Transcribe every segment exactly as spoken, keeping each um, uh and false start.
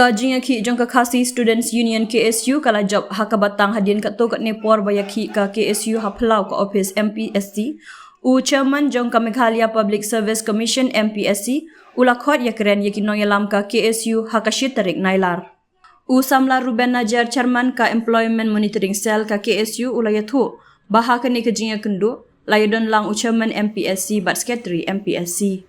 Ka jingïakhih jong ka Khasi Students Union, K S U, ka la jop ha kaba tang hadien katto katne por ba ïakhih ka K S U ha phyllaw ka ophis M P S C. U chairman jong ka Meghalaya Public Service Commission, M P S C, u la khot ïakren ïa ki nongïalam ka K S U ha ka shi tarik Nailar. U samla Ruben Najar, chairman ka Employment Monitoring Cell ka K S U, u la ïathuh ba ha kane ka jingïakynduh la ïadon lang u chairman M P S C bad secretary M P S C.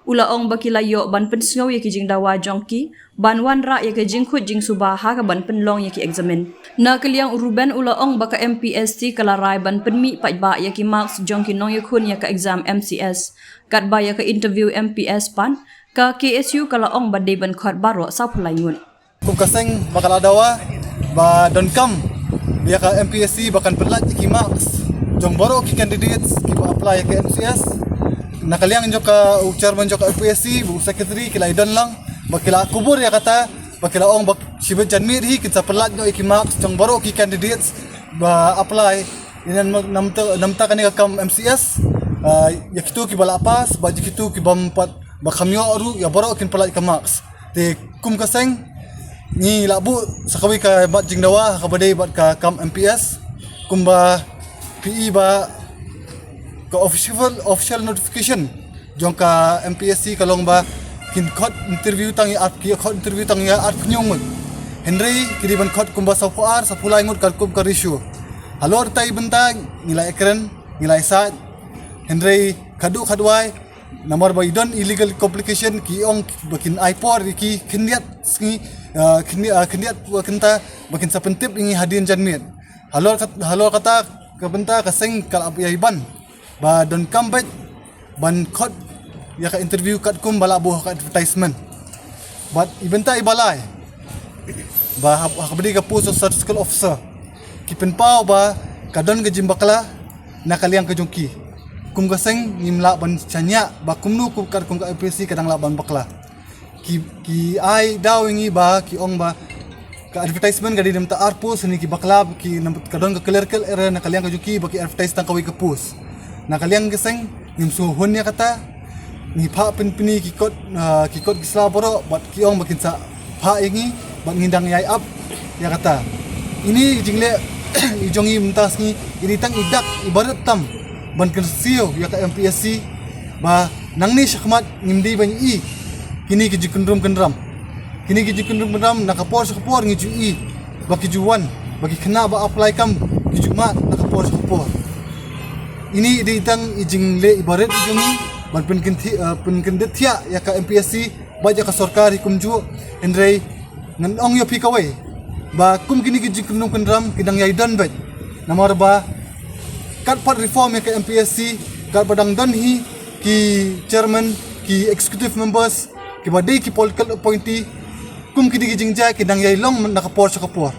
U la ong ba ki la ïoh ban pynsngew ïa ki jingdawa jong ki ban wanrah ïa ka jingkhuid jingsuba ha kaban pynlong ïa ki eksamin. Na ka liang u Ruben, u la ong ba ka M P S C ka la rai ban pynmih paidbah ïa ki marks jong ki nongïakhun ïa ka exam M C S. Katba ïa ka interview M P S pat, ka K S U ka la ong ba dei ban khot baroh sawphew lai ngut. Kum ka seng ba ka la dawa ba donkam ïa ka M P S C ba kan pynlait ïa ki marks jong baroh ki candidates kiba apply ïa ka M C S. Na ka liang jong ka, u chairman jong ka M P S C bad u secretary ki la ïadon lang ba ki la kubur ïa kata, ba ki la ong ba shibit janmiet hi kin sa pynlait noh ïa ki marks jong baroh ki candidates ba apply. Ïa namar, namar, namar kane ka kam M C S, ah, ïa kito kiba la pass bad ïa kito kibym pat, ba kham ïoh ruh, ïa baroh kin pynlait ka marks. Te kum ka seng ngi la buh sa kawei ka mat jingdawa ha kaba dei bad ka kam M P S. Kumba phi i ba ka official, official notification jong ka M P S C ka long ba kin khot interview tang ïa ar, ki khot interview tang ïa arphew ngut. Hynrei ki dei ban khot kumba sawphew ar, sawphew lai ngut katkum ka ratio. Halor kata i bynta ngi la ïakren, ngi la ïasaid. Hynrei khatduh khatwai, namar ba i don illegal complication, ki ong ba kin ai por ïa ki khyndiat sngi, ah, khyndiat, ah, khyndiat, ah, kynta ba kin sa pyntip ïa ngi hadien janmiet. Halor kat-, halor kata ka bynta ka seng ka la ïai ban ba donkam beit ban khot ïa ka interview katkum ba la buh ha ka advertisement. Bad i bynta iba lai ba ha, ha kaba dei ka post of statistical officer, ki pynpaw ba ka don ka jingbakla na ka liang ka jong ki. Kum ka seng ngim lah ban shaniah ba kumno, kum katkum ka M P S C ka dang lah ban bakla. Ki, ki ai daw ïa ngi ba ki ong ba ka advertisement ka dei na bynta ar post, hynrei ki bakla, ki na, ka don ka clerical error na ka liang ka jong ki ba ki advertise tang kawei ka post. Na ka liang ka seng ngim sngewhun ïa kata. Ngi phah pynpyni ki kot, ah, ki kot ki sla baroh bad ki ong ba kin sa phah ïa ngi bad ngi dang ïai ap ïa kata. Ine i jingleh i jong ngi mynta sngi, i dei tang i dak iba rit tam ban kynsiew ïa ka M P S C ba nangne shakhmat ngim dei ban i kine ki jingkyndrum kyndram. Kine ki jingkyndrum kyndram na ka por sha ka por ngi ju i ba ki ju wan, ba ki khynnah ba apply kam ki ju mad na ka por sha ka por. Ine i dei tang i jingleh iba rit i jong ngi ban pynkyndit, eh, pynkyndit thiah ïa ka M P S C bad ïa ka sorkar hi kumjuh. Hynrei ngan ong ïa phi kawei ba kum kine ki jingkyndrum kyndram ki dang ïai don beit. Namar ba katba reform ïa ka M P S C, katba dang don hi ki chairman, ki executive members kiba dei ki political appointee, kum kine ki jingjia ki dang ïai long na ka por sha ka por.